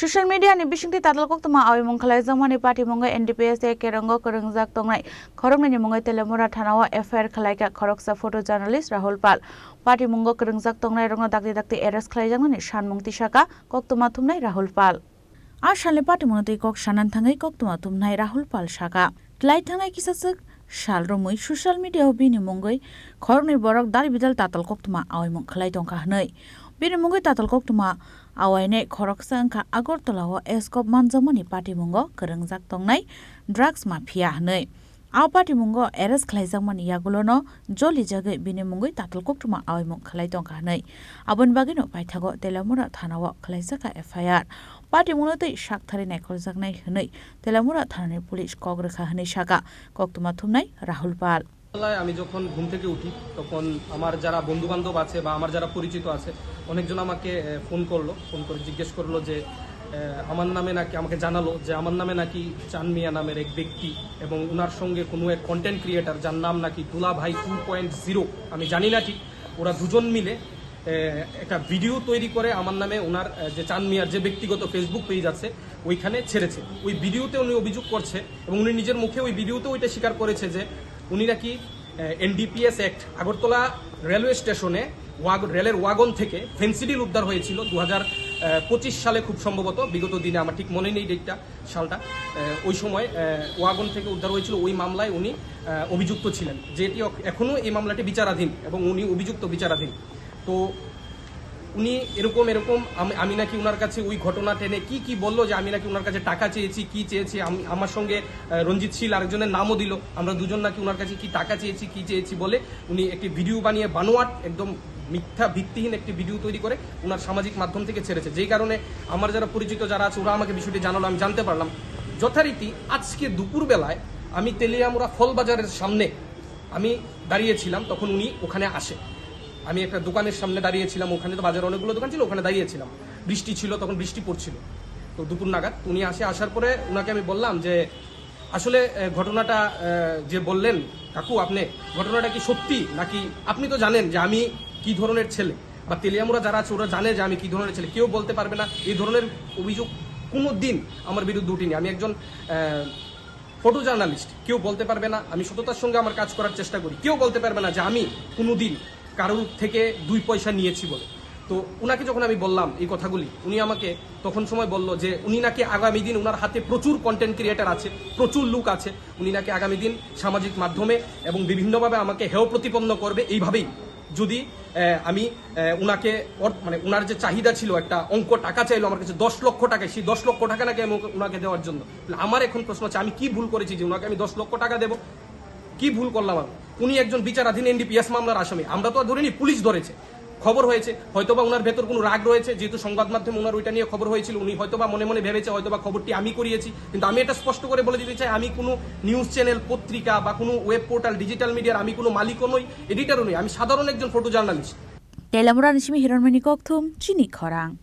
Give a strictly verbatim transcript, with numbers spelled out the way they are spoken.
Social media ni bisingtwi tatal koktwma awimung khlaijakmani patimungo N D P S A kerongo kwrwngjak tongnai khoroknwini mungwi Telemura thanao F I R khlaikha khoroksa photo journalist Rahul Pal. Patimungo kwrwngjak tongnairokno dakti dakti arrest khlaijaknani sanmung tisaka koktwma thumnai Rahul Pal. A salni patimungno twi kok sanan thangwi koktwma thumnai Rahul Pal saka. Tlai thangnai kisaswk sal romwi social media-o bini mungwi khoroknwi borok dal bidal tatal koktwma awaimung khlai tongkha hwnwi. Bini mungwi tatal koktwma awainai khoroksa wngkha Agartala-o eskop manjakmani patimungo kwrwngjak tongnai drugs mafia hwnwi. A patimungo arrest khlaijakmani yagulono jolijagwi bini mungwi tatal koktwma awaimung khlai tongkha hwnwi. Aboni bagwino paithago Telemura thanao khlaijak kha F I R. Patimungno twi sak thari naikoljaknai hwnwi Telemura thanani police kok rwkha hwnwi saka koktwma thumnai Rahul Pal. সকালবেলায় আমি যখন ঘুম থেকে উঠি, তখন আমার যারা বন্ধু-বান্ধব আছে বা আমার যারা পরিচিত আছে, অনেকজন আমাকে, এ, ফোন করলো। ফোন করে জিজ্ঞেস করলো যে, এ, আমার নামে নাকি, আমাকে জানালো যে আমার নামে নাকি চান মিয়া নামের এক ব্যক্তি এবং উনার সঙ্গে কোনো এক কন্টেন্ট ক্রিয়েটার, যার নাম নাকি দুলাভাই টু পয়েন্ট জিরো, আমি জানি না ঠিক, ওরা দুজন মিলে, এ, একটা ভিডিও তৈরি করে আমার নামে ওনার, এ, যে চান মিয়ার যে ব্যক্তিগত Facebook পেজ আছে, ওইখানে ছেড়েছে। ওই ভিডিওতে উনি অভিযোগ করছে এবং উনি নিজের মুখে ওই ভিডিওতে ওইটা স্বীকার করেছে যে উনি নাকি, এ, এনডিপিএস অ্যাক্ট, আগরতলা রেলওয়ে স্টেশনে ওয়াগ-, রেলের ওয়াগন থেকে ফেন্সিডিল উদ্ধার হয়েছিল দু হাজার পঁচিশ সালে, খুব সম্ভবত, বিগত দিনে, আমার ঠিক মনে নেই ডেটটা, সালটা। এ, ওই সময়, এ, ওয়াগন থেকে উদ্ধার হয়েছিল, ওই মামলায় উনি, এ, অভিযুক্ত ছিলেন, যেটি অখ-, এখনো এই মামলাটি বিচারাধীন এবং উনি অভিযুক্ত বিচারাধীন। তো উনি এরকম এরকম আম-, আমি নাকি ওনার কাছে ওই ঘটনা টেনে কি কি বললো যে আমি নাকি ওনার কাছে টাকা চেয়েছি, কি চেয়েছি, আম-, আমার সঙ্গে, আহ, রঞ্জিত শীল আরেকজনের নামও দিল, আমরা দুজন নাকি ওনার কাছে কি টাকা চেয়েছি, কি চেয়েছি বলে উনি একটি ভিডিও বানিয়ে বানোয়াট, একদম মিথ্যা ভিত্তিহীন একটি ভিডিও তৈরি করে ওনার সামাজিক মাধ্যম থেকে ছেড়েছে। যেই কারণে আমার যারা পরিচিত যারা আছে ওরা আমাকে বিষয়টি জানালো, আমি জানতে পারলাম। যথারীতি আজকে দুপুরবেলায় আমি তেলিয়ামুড়া ফল বাজারের সামনে আমি দাঁড়িয়েছিলাম, তখন উনি ওখানে আসে। আমি একটা দোকানের সামনে দাঁড়িয়েছিলাম, ওখানে তো বাজারে অনেকগুলো দোকান ছিল, ওখানে দাঁড়িয়েছিলাম। বৃষ্টি ছিল, তখন বৃষ্টি পড়ছিল। তো দুপুর নাগাদ উনি আসে, আসার পরে ওনাকে আমি বললাম যে, "আসলে, এ, ঘটনাটা, এ, যে বললেন কাকু আপনি, ঘটনাটা কি সত্যি, নাকি আপনি তো জানেন যে আমি কি ধরনের ছেলে, বা তেলিয়ামুড়া যারা আছে ওরা জানে যে আমি কি ধরনের ছেলে, কেউ বলতে পারবে না, এই ধরনের অভিযোগ কোনো দিন আমার বিরুদ্ধে উঠেনি। আমি একজন, এ, ফটো জার্নালিস্ট, কেউ বলতে পারবে না, আমি সততার সঙ্গে আমার কাজ করার চেষ্টা করি, কেউ বলতে পারবে না যে আমি কোনোদিন কারোর থেকে দুই পয়সা নিয়েছি বলে।" তো উনাকে যখন আমি বললাম এই কথাগুলি, উনি আমাকে তখন সময় বলল যে উনি নাকি আগামী দিন, ওনার হাতে প্রচুর কন্টেন্ট ক্রিয়েটার আছে, প্রচুর লোক আছে, উনি নাকি আগামী দিন সামাজিক মাধ্যমে এবং বিভিন্নভাবে আমাকে হেয় প্রতিপন্ন করবে এইভাবেই। যদি, আহ, আমি, আহ, উনাকে অর-, মানে উনার যে চাহিদা ছিল, একটা অঙ্ক টাকা চাইলো আমার কাছে, দশ লক্ষ টাকা, সেই দশ লক্ষ টাকা নাকি আমি ওকে, উনাকে দেওয়ার জন্য। তাহলে আমার এখন প্রশ্ন হচ্ছে, আমি কি ভুল করেছি যে উনাকে আমি দশ লক্ষ টাকা দেব? কি ভুল করলাম আমি? উনি একজন বিচারাধীন এনডিপিএস মামলার আসামি, আমরা তো আর ধরিনি, পুলিশ ধরেছে, খবর হয়েছে, হয়তোবা ওনার ভেতর কোনো রাগ রয়েছে, যেহেতু সংবাদ মাধ্যমে ওনার ওইটা নিয়ে খবর হয়েছিল, উনি হয়তোবা মনে মনে ভেবেছে হয়তোবা খবরটি আমি করিয়েছি। কিন্তু আমি এটা স্পষ্ট করে বলে দিতে চাই, আমি কোনো নিউজ চ্যানেল, পত্রিকা বা কোনো ওয়েব পোর্টাল, ডিজিটাল মিডিয়ার আমি কোনো মালিকও নই, এডিটরও নই, আমি সাধারণ একজন photo journalist. Telemura ni simi Hironmani Kokthum, chini khorang.